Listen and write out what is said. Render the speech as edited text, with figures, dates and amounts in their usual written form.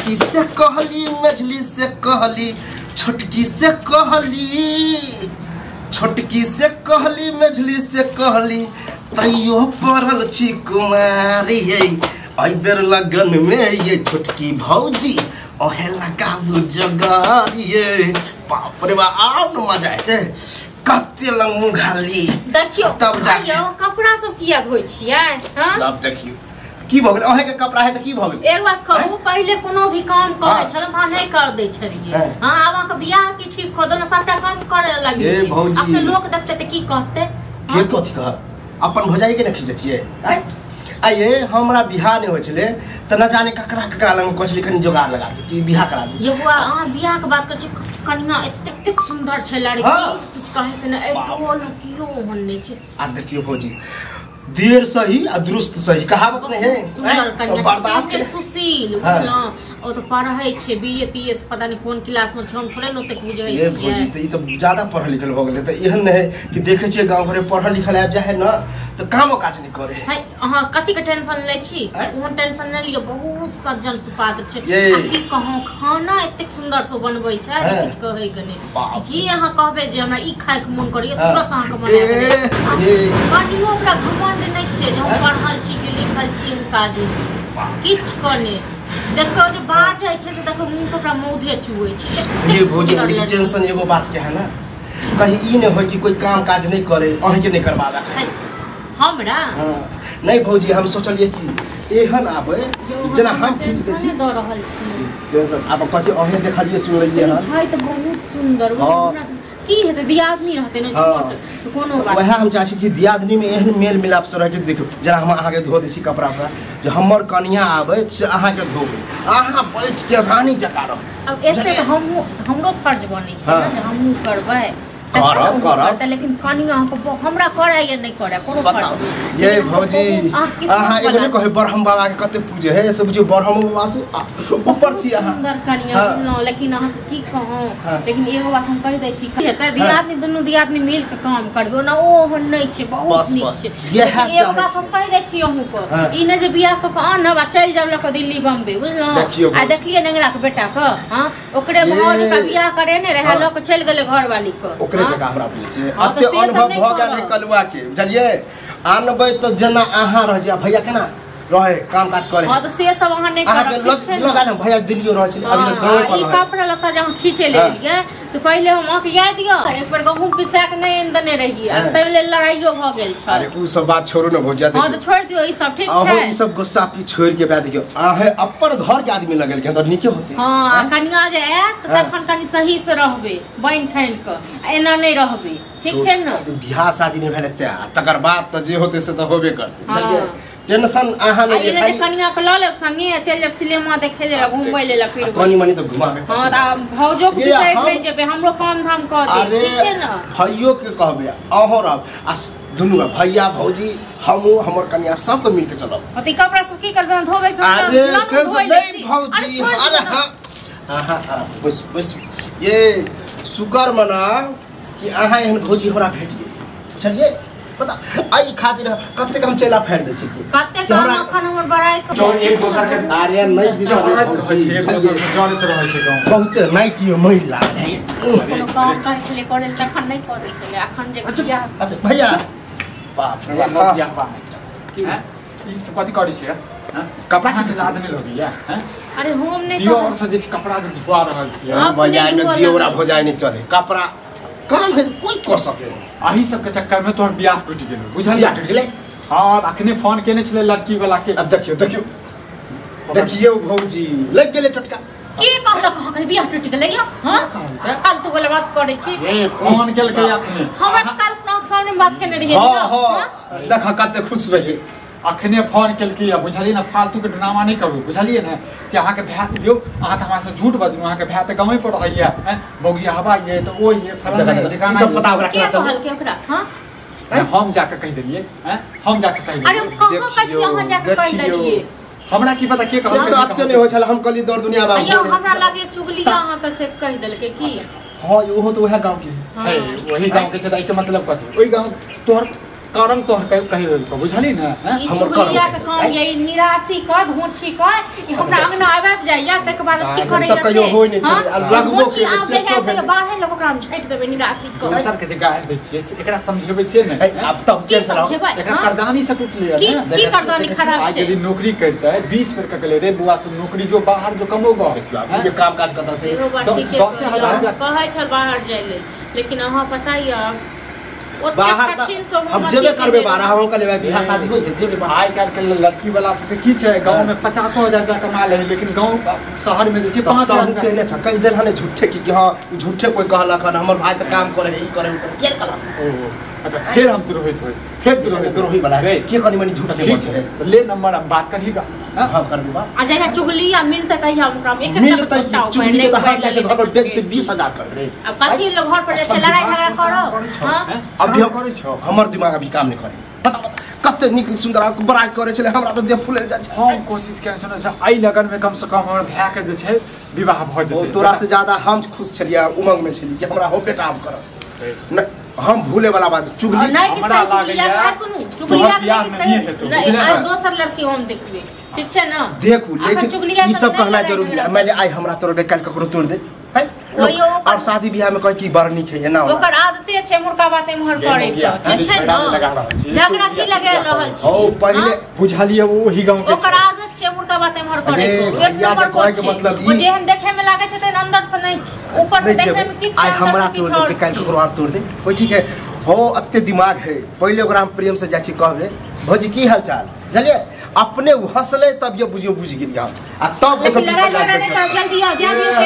बड़की से कहली मझली से कहली छोटकी से कहली छोटकी से कहली मझली से कहली तैयो पड़ल छी कुमारी ये एहि बेर लगन में ये छोटकी भौजी ओहे लगाबू जोगार ये। बाप रे बाप आब न मजा एते कते लंग मुँह घाली देखियो तब जाके कपड़ा सब किया धोइ छियै। हां अब देखियो की भ गेल अहे के कपड़ा है त की भ गेल। एक बात कहू पहिले कोनो भी काम करै छलम हां नहीं कर दै छलियै। हां आब अहाँ के बियाह की ठीक क दो न सबटा काम करे लागियै। अब त लोक देखते त की कहते के कथि कह अपन भौजाई के न खींचै छियै। आइए हमरा बियाह नहीं होइ छलै त न जाने ककरा ककरा लग कहै छलै कनि जोगाड़ लगा दे कि बियाह करा दे। ये बुआ अहाँ बियाह के बात करै छी कनिया एतेक सुंदर छै लड़की किछ कहे के न टोल कियो ओहन नै छै। आ देखियो भौजी देर सही आ दुरुस्त सही कहावत नहीं है। सुंदर कनिया बर्दाश्त के सुशील बुझलौ ओ त पढ़ै छै बीए तीए से पता नहीं कोन क्लास में छै हम थोड़े न ओतेक बुझै ये छियै। भौजी त ई त ज्यादा पढ़ल लिखल भ गेलै त एहन नहीं है कि देखै छियै गांव घरे पढ़ल लिखल आबि जाय है न त कामो काज नहीं करे है। अहाँ कथी के टेंशन लै छी ओहन टेंशन नै लिअ बहुत सज्जन सुपात्र छै। आ की कहूं खाना एतेक सुंदर से बनबै छै जे किछ कहै के नै। जी अहाँ कहबै जे हमरा ई खाय के मन करैया तुरंत अहाँ के बना देब। कनियो ओकरा घमंड नै छै जे हम पढ़ल छी कि लिखल छी हम काजुल छी किछ कने देखो जे बाजै छै से देखो मुंह से ओकरा मौधे चुबै छै। ये भौजी लेकिन टेंशन एगो बात के है ना कहीं ई नहीं होय कि कोई काम काज नहीं करे अहीं के नहीं करवाबा हमरा। हां नहीं भौजी हम सोचलिए कि एहन आबे जेना हम खींच दै छी द रहल छी टेंशन आब कहै छी अहीं देखलिए सुनलिए हां छै त बहुत सुंदर हमरा की हेतै दियादनी रहतै ने छोट त कोनो बात वएह हम चाहै छी कि दियादनी में एहन मेल मिलाप से रह के देखियो जेना हम अहाँ के धो दै छी कपड़ा उपड़ा जे हमर कनिया आबै से अहाँ के धोबै अहाँ बैठ के रानी जकाँ रहब। अब एते त हम हमरो फर्ज बनै छै ने जे हमहूँ करबै करब करब लेकिन कनिया अहाँ हमरा करै या नहीं करै कोनो फर्ज। ये भौजी अहाँ एगो नहीं कहै ब्रह्म बाबा के कते पूजे है से बुझियौ ब्रह्म बाबा से ऊपर छी अहाँ सुंदर कनिया बुझलौं। लेकिन अहाँ के की कहूं लेकिन एगो बात हम कहि दै छी हेतै दियादनी दुनू दियादनी मिल के काम करबै ओना ओ ओहन नहीं छै बहुत नीक छै। एगो बात हम कहि दै छी अहूँ के ई नहि जे बियाह कऽ के आनब आ चलि जायब लऽ कऽ दिल्ली बम्बे बुझलौं। आ देखलियै नेंगरा के बेटा के हां ओकरे भौज ओकरा बियाह करेने रहै लऽ के चलि गेलै घरवाली के ओकरे जगह हमरा बुझै छै एते अनुभव भऽ गेल है कलुआ के बुझलियै। आनबै तऽ जेना अहाँ रह जाय भैया केना रहे काम काज करे। हां त से सब अहाँ नहीं करब अहाँ के लगा ने भैया दिल्लियो रहै छलै अभी तक गाँव पर ई कपड़ा लत्ता जे अहाँ खींचे ले गेलियै तऽ पहिले हम अहाँके याद दिअ एक बेर गहूँम पिसा के नहि आनि देने रहियै आ ताहि लेल लड़ाइयो भऽ गेल छल। अरे उ सब बात छोड़ू ने भौजी। हां तऽ छोड़ि दियौ ई सब ठीक छै। अहाँ ई सब गुस्सा पी छोड़ि के बाद देखियौ अहाँ अपन घर के आदमी लगल के तऽ नीके होतै। हां आ कनिया जे आयत तऽ तखन कनि सही से रहबै बनि ठानि कऽ आ एना नहि रहबै ठीक छै ने। बियाह शादी नहि भेलै तैं तकर बाद तऽ जे होतै से तऽ होबे करतै बुझलियै। टेंशन अहाँ नहीं ले कनिया के ल लेब संगे आ चलि जायब सिनेमा देखे लेल घुमबै लेल फिरबै कनि मनि तऽ घुमाबे। हां त भौजो के साइड नहि जेबै हमरो काम धाम कऽ दे ठीक छै ने। भैयो के कहबै अहों रहब आ दुनू भैया भौजी हमहूँ हमर कनिया सबके मिल के चलब। त ई कपड़ा सब की करबै हम धोबै के अरे टेंशन नहीं भौजी। अरे हां हां बस बस ये शुक्र मना कि अहाँ एहन भौजी हमरा भेट गेल बुझलियै। पता एहि खातिर कतेक हम चेला फेर दै छी कतेक हम अखन हमर बड़ाई जो एक दोसर के अरे नहीं बिसरै भौजी एक दोसर से जड़ैत रहै छै गांव बहुते नाइटी महिला कोनो काम करै छलै करे तखन नहीं करै छलै अखन जे बियाह। अच्छा भैया बाप रे बाप बियाह बा हैं ई सब कथि करै छियै हैं कपड़ा खींच लाद नहीं लगैया हैं। अरे हम नहीं दियोर से जे कपड़ा जे धुआ रहल छियै भैया में दियोरा भौजाई नहीं चले कपड़ा काम है कोई कर सके। अही सब के चक्कर में तोहर बियाह टूटि गेल बुझल बियाह टूटि गेलै। हां अखने फोन केने छलै लड़की वाला के। अब देखियो देखियो देखियो भौजी लग गेलै टटका की कहलक अहाँ के बियाह टूटि गेलै यौ। हां फालतू वाला बात करै छी ए फोन केलकै अखने हमरा त काल अपना सामने बात केने रहियै। हां हां देख कते खुश रहियै अखने फोन केलकै आ बुझलियै ने फालतू के ड्रामा नहीं करू बुझलियै ने से अहाँ के भाय यौ अहाँ त हमरा से झूठ बजलू अहाँ के भाय त गाँवे पर रहैया हैं बौगिया हवा ये त ओ ये फलाना ये ठिकाना सब पता ओकरा के कहलकै ओकरा। हां हम जाके कहि देलियै हैं हम जाके कहि देलियै। अरे कहाँ कहै अहाँ जाके कहि देलियै हमरा की पता के कहलकै त अते नहीं होइ छल हम कहली दौड़ दुनिया बाबू यौ हमरा लागे चुगलिया अहाँ के से कहि देलकै की। हां ओहो त वएह गांव के है वही गांव के छै त एके मतलब कथि ओहि गांव तोहर करम तोहर कहि देलको बुझली ने हमर चुगलिया के काम ये निराशी क धोछी क ई हमरा अंगना आबि आबि जाइया तकर बाद की करैया त कहियो होय नै छै आ लगबो के से तो भेल बाहर लोग ओकरा हम छाटि देबै निराशी क दोसर के जे गाय दै छियै से एकरा समझेबै से ने आब त हम टेंशन एकरा करदानी से टूटलै ने की करदानी खराब छै। आज यदि नौकरी करतै 20 बेर ककले रे बुआ से नौकरी जो बाहर जो कमोगा देखियो आब ये काम काज करता से 10,000 रुपया कहै छल बाहर जाय ले लेकिन अहाँ पता य बाहर हम जेबे करबे बाहर हम कहले बियाह शादी होई जेबे बाहर। आइ काल्हि के लड़की वाला सबके की छै गांव में 50,000 रुपया कमा ले लेकिन गांव शहर में जे छै 5,000 रुपया तेने छ कहि देल हने झूठे कि हां झूठे कोई कहलक हन हमर भाई त काम करे ई करे उ करे के कहलक ओ अच्छा फिर हम द्रोहित होई फिर द्रोही वाला के कनि मनि झूठ के बोल छै ले नंबर हम बात करहीगा हां करबी बात आ जहिया चुगली आ मिलतै तहिया ओकरा एक एक मिलतै चुगली के त हम जाइ घर पर बेच दे 20,000 कर अब कथी लोग घर पर जाइ छै लड़ाई झगड़ा करो। हां अभी हम करै छौ हमर दिमाग अभी काम नहीं करे पता पता कते नीक सुंदर आपको बड़ाई करे छले हमरा त देह फुले जाइ छै। हम कोशिश केने छलहुँ जे एहि लगन में कम से कम हमर भाय के जे छै विवाह भ जेतै। ओ तोरा से ज्यादा हम खुश छलियै उमंग में छलियै कि हमरा हो बेटा आब करब न हम भूले वाला बात चुगली हमरा लागैया सुनू चुगलिया के नहीं आ दोसर लड़की हम देखबे ठीक छै ना देखू लेकिन ई सब कहना जरूरी है। माने आइ हमरा तोड़ दे काल ककरो तोड़ दे है और शादी बियाह में कह की बड़ नीक है ना ओकर आदते छै मुर्का बात एम्हर करे के ठीक छै ना झगड़ा की लगा रहल छी ओ पहिले बुझलिए ओही गांव के ओकर आदत छै मुर्का बात एम्हर करे के एक नंबर कहै के मतलब ओ जेहन देखे में लागे छै तेहन अंदर से नहीं छै ऊपर से देखे में किछ आइ हमरा तोड़ दे काल ककरो और तोड़ दे कोई ठीक है हो अत्ते दिमाग है पहिले ओकरा हम प्रेम से जाइ छी कहबे भौजी की हाल चाल बुझलिए अपने हंसले तब ये बुझियो बुझ गेलियै आ तब देखो जल्दी आओ जल्दी।